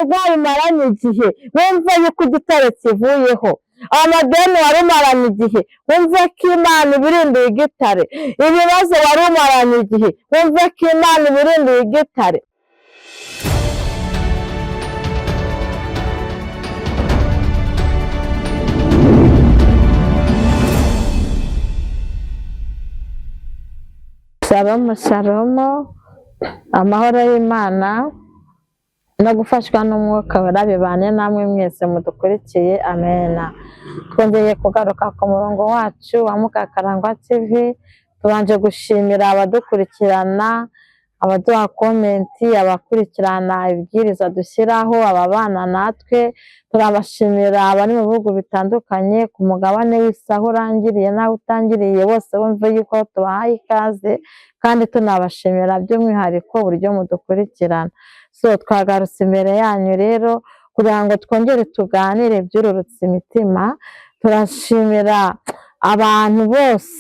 Uburwayi umaranye igihe, wumve yuko igitare kivuyeho. Amadeni wari umaranye igihe, wumve ko Imana ibirinduye igitare. Ibibazo wari umaranye igihe, wumve ko Imana ibirinduye igitare. Shalom, shalom, amahoro y'Imana no gufashwa n'Umwuka Wera bibane namwe mwese mudukurikiye, amena. Twongeye kugaruka ku murongo wacu wa Mukakarangwa TV. Tubanje gushimira abadukurikirana, abaduha komenti, abakurikirana ibibwiriza dushyiraho, ababana natwe. Turabashimira abari mu bihugu bitandukanye, ku mugabane w'isi aho urangiriye n'aho utangiriye, bose bumve yuko tubahaye ikaze, kandi tunabashimira by'umwihariko uburyo mudukurikirana. So twagarutse imbere yanyu rero kugira ngo twongere tuganire ibyururutse imitima. Turashimira abantu bose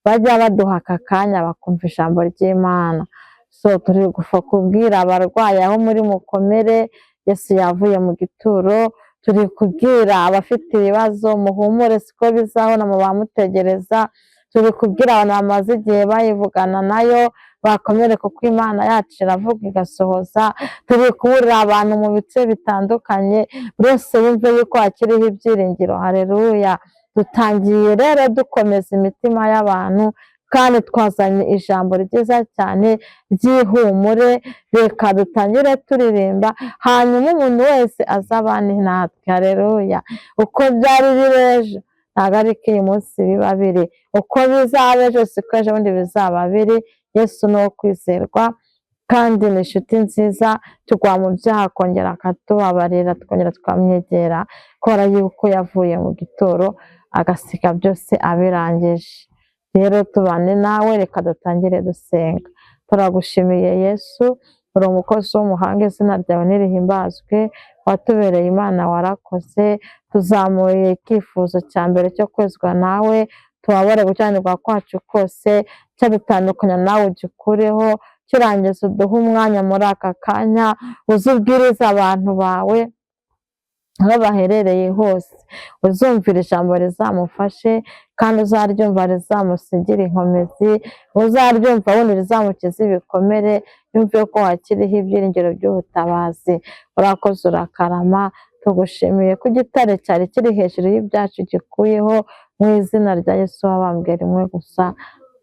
bajya baduha aka kanya bakumva ijambo ry'Imana. So turi gufa kubwira abarwayi aho muri mukomere, Yesu yavuye mu gituro. Turi kubwira abafite ibibazo muhumure, siko bizahora muba mutegereza. Turi kubwira abantu bamaze igihe bayivugana nayo bakomere, kuko Imana yacu iravuga igasohoza. Turi kuburira abantu mu bice bitandukanye, buri wese yumve yuko hakiriho ibyiringiro. Haleluya! Dutangiye rero dukomeza imitima y'abantu, kandi twazanye ijambo ryiza cyane ry'ihumure. Reka dutangire turirimba, hanyuma umuntu wese azabane natwe. Haleluya! Uko byari biri ejo ntabwo ariko uyu munsi biba biri, uko bizaba ejo siko ejo bundi bizaba biri. Yesu ni uwo kwizerwa kandi ni inshuti nziza. Tugwa mu byaha akongera akatubabarira, tukongera tukamwegera, kubera yuko yavuye mu gituro agasiga byose abirangije. Rero tubane nawe, reka dutangire dusenga. Turagushimiye Yesu, uri umukozi w'umuhanga, izina ryawe nirihimbazwe. Watubereye Imana, warakoze. Tuzamuye icyifuzo cya mbere cyo kwezwa nawe, tubabare gukiranirwa kwacu kose, cyadutandukanya nawe ugikureho. Kirangiza uduhe umwanya muri aka kanya, uze ubwirize abantu bawe aho baherereye hose. Uzumvira ijambo rizamufashe, kandi uzaryumva rizamusigire inkomezi, uzaryumva wundi rizamukize ibikomere, yumve ko hakiriho ibyiringiro by'ubutabazi. Urakoze, urakarama. Tugushimiye ko igitare cyari kiri hejuru y'ibyacu gikuyeho, mu izina rya Yesu wabambwe rimwe gusa,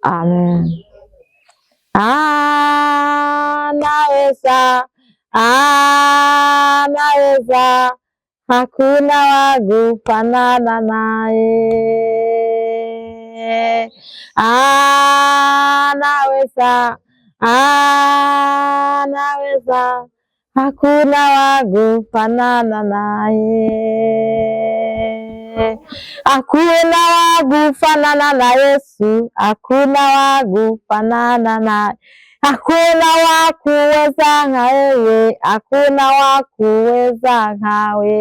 amen. Anaweza, anaweza, hakuna wa kufanana naye. Anaweza, anaweza, hakuna wa kufanana naye. Hakuna wa kufanana na Yesu, hakuna wa kufanana naye. Hakuna wa kuweza nka yeye, hakuna wa kuweza nkawe.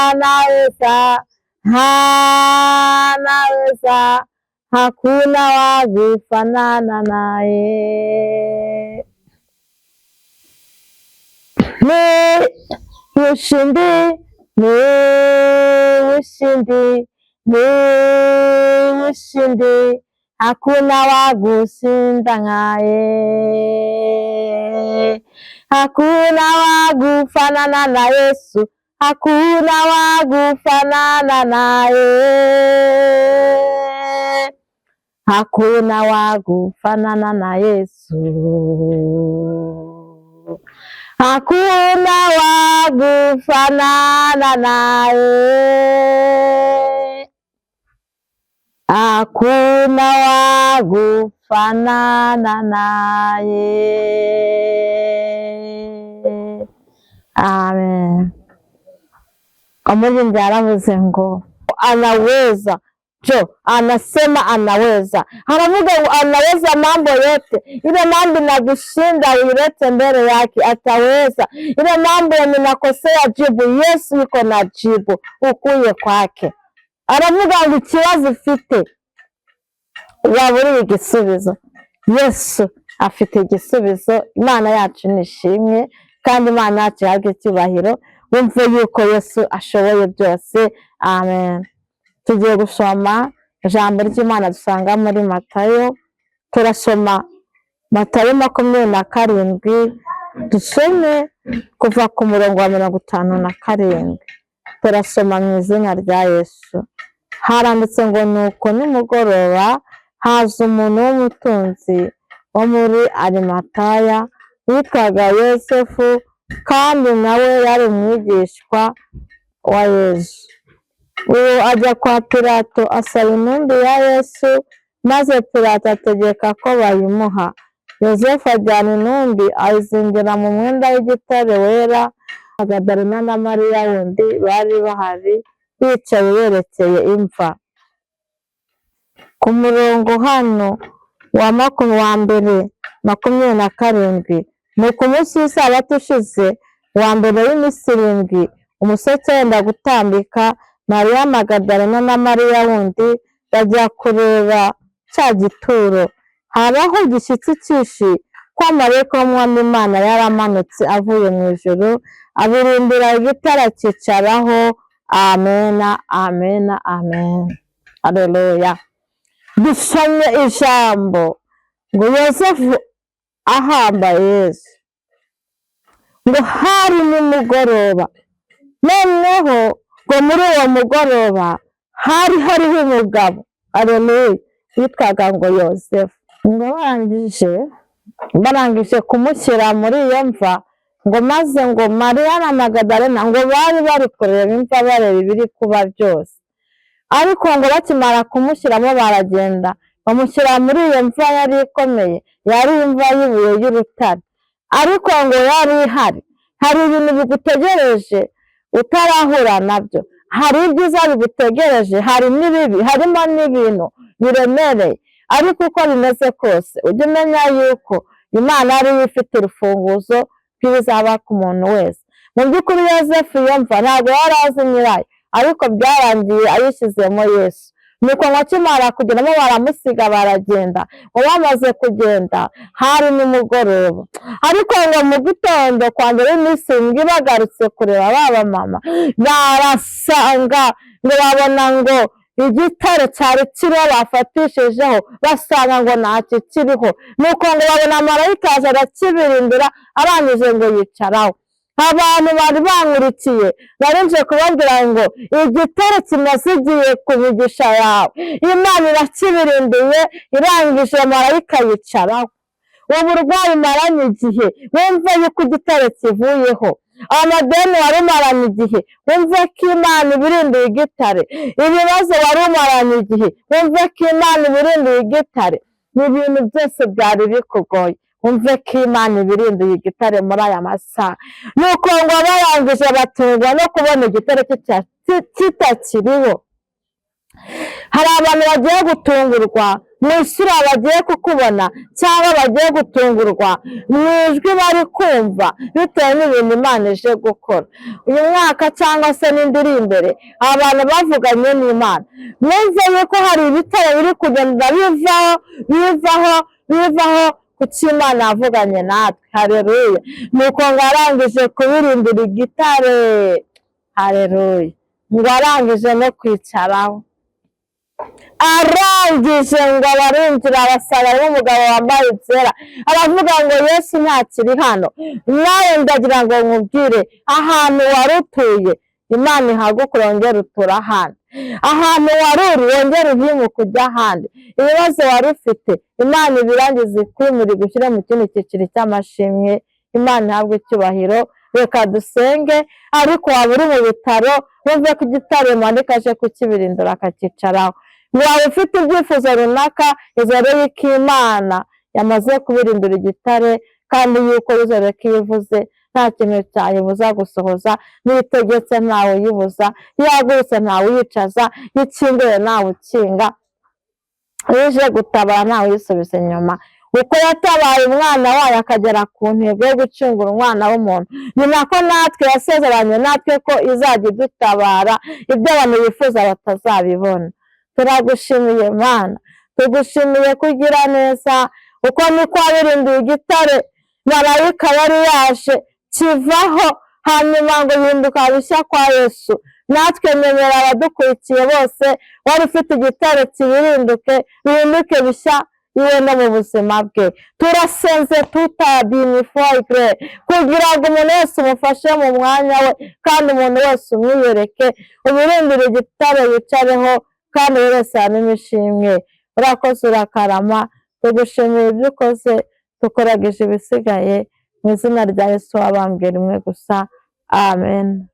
Anaweza, anaweza, hakuna wa kufanana naye. Ni ushindi, ni ushindi, ni ushindi, hakuna wa kushinda nkaye. Hakuna wa kufanana na Yesu, hakuna wa kufanana naye. Hakuna wa kufanana na Yesu, hakuna wa kufanana naye. Hakuna wa kufanana naye. Amen. Umuririmbyi yaravuze ngo anaweza jo, anasema anaweza, anavuga ngo anaweza mambo yote. Ile mambo inakushinda uilete mbele yake, ataweza. Ile mambo ninakosea jibu, Yesu yuko na jibu, ukuye kwake. Aravuga ngo ikibazo ufite waburiye igisubizo, Yesu Afite igisubizo. Imana yacu nishimwe kandi Imana yacu ihabwe icyubahiro. Wumve yuko Yesu ashoboye byose. Amen. Tugiye gusoma ijambo ry'Imana dusanga muri Matayo. Turasoma Matayo 27, dusome kuva ku murongo wa 57. Turasoma mu izina rya Yesu. Haranditse ngo: "Nuko nimugoroba haza umuntu w'umutunzi wo muri Arimataya witwaga Yosefu, kandi nawe yari umwigishwa wa Yesu. Uwo ajya kwa Pilato asaba intumbi ya Yesu, maze Pilato ategeka ko bayimuha. Yosefu ajyana intumbi, ayizingira mu mwenda w'igitare wera. Magadalena na Mariya wundi bari bahari bicaye berekeye imva." Ku murongo hano wa mbere 27: "Nuko umunsi w'isabato ushize, uwa mbere w'iminsi 7, umuseke wenda gutambika, Mariya Magadalena na Mariya wundi bajya kureba cya gituro. Habaho igishyitsi cyinshi, ko marayika w'Umwami Imana yaramanutse avuye mu ijuru, abirindira igitare akicaraho. Amena, amena, amen. Aleluya. Dusomye ijambo ngo Yosefu ahamba Yesu, ngo hari nimugoroba. Noneho ngo muri uwo mugoroba hari hariho umugabo, aleluya, witwaga ngo Yosefu. Ngo barangije kumushyira muri iyo mva, ngo maze ngo Mariya na Magadalena ngo bari bari kureba imva, bareba ibiri kuba byose. Ariko ngo bakimara kumushyiramo, baragenda bamushyira muri iyo mva yari ikomeye, yari imva y'ibuye y'urutare, ariko ngo yari ihari. Hari ibintu bigutegereje utarahura nabyo, hari ibyiza bigutegereje, hari n'ibibi, harimo n'ibintu biremereye. Ariko uko bimeze kose, ujye umenya yuko Imana ariyo ifite urufunguzo rw'ibizaba ku muntu wese. Mu by'ukuri, Yosefu iyo mva ntabwo yari azi nyirayo, ariko byarangiye ayishyizemo Yesu. Nuko ngo akimara kugeramo, baramusiga baragenda. Ngo bamaze kugenda hari nimugoroba, ariko ngo mu gitondo kwa mbere y'iminsi 7, bagarutse kureba ba bamama, barasanga ngo babona ngo igitare cyari kiriho bafatishijeho, basanga ngo ntacyo kiriho. Nuko ngo babona marayika aje arakibirindira, arangije ngo yicaraho. Abantu bari bankurikiye, nari nje kubabwira ngo igitare kimaze igihe ku migisha yawe, Imana irakibirindiye, irangije marayika yicaraho. Uburwayi umaranye igihe, wumve yuko igitare kivuyeho. Amadeni wari umaranye igihe, wumve ko Imana ibirindiye igitare. Ibibazo wari umaranye igihe, wumve ko Imana ibirindiye igitare. Ni ibintu byose byari bikugoye, wumve ko Imana ibirindiye igitare muri aya masaha. Nuko ngo barangije batungwa no kubona igitare kitakiriho. Hari abantu bagiye gutungurwa mu isura bagiye kukubona, cyangwa bagiye gutungurwa mu ijwi bari kumva, bitewe n'ibintu Imana ije gukora uyu mwaka cyangwa se n'indi iri imbere. Abantu bavuganye n'Imana, mwumve yuko hari ibitaro biri kugenda bivaho, bivaho, bivaho, kuko Imana yavuganye natwe. Hareruya. Nuko ngo arangije kubirindira igitare, hareruya, ngo arangije no kwicaraho, arangije ngo abarinjira basanga n'umugabo wambaye ibyera, aravuga ngo Yesu ntakiri hano. Nawe ndagira ngo nkubwire, ahantu wari utuye, Imana ihagukura wongere uture ahandi. Ahantu wari uri, wongere uhimuke ujya ahandi. Ibibazo wari ufite, Imana ibirangize, ikwimure, igushyire mu kindi cyiciro cy'amashimwe. Imana ihabwe icyubahiro. Reka dusenge. Ariko waba uri mu bitaro, wumve ko igitare mandika aje kukibirindura akacyicaraho. Waba ufite ibyifuzo runaka, izere yuko Imana yamaze kubirindura igitare, kandi yuko wizere ko iyo ivuze nta kintu cyayibuza gusohoza. N'itegetse ntawe uyibuza, iyo ihagurutse ntawe uyicaza, iyo ikinguye ntawe ukinga, iyo ije gutabara ntawe uyisubiza inyuma. Uko yatabaye umwana wayo akagera ku ntego yo gucungura umwana w'umuntu, ni nako natwe yasezeranye natwe ko izajya idutabara, ibyo abantu bifuza batazabibona. Turagushimiye Mana, tugushimiye kugira neza. Uko niko wabirindiye igitare marayika yari yaje kivaho, hanyuma ngo bihinduka bishya kwa Yesu. Natwe menyera abadukurikiye bose, wari ufite igitare kibirinduke, bihinduke bishya iwe no mu buzima bwe. Turasenze tutabinifoyigre kugira ngo umuntu wese umufashe mu mwanya we, kandi umuntu wese umwiyereke, ubirindire igitare yicareho, kandi buri wese yareme ishimwe. Urakoze, urakarama, tugushimiye ibyo ukoze, tukuragije ibisigaye mu izina rya Yesu wabambwe rimwe gusa, amen.